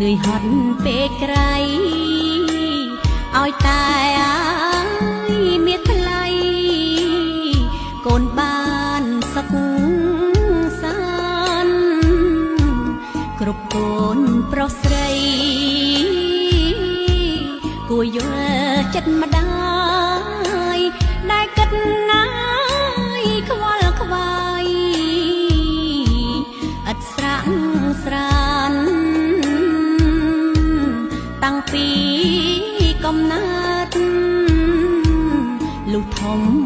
នឿយហត់ពេកក្រៃឲ្យតែអាយមានថ្លៃកូនបានសុខសាន្តគ្រប់កូនប្រុសស្រីគួរយល់ចិត្តម្ដាយដែលគិតណាយខ្វល់ខ្វាយឥតស្រាក់ស្រានតាំងពីកំណើតលុះធំ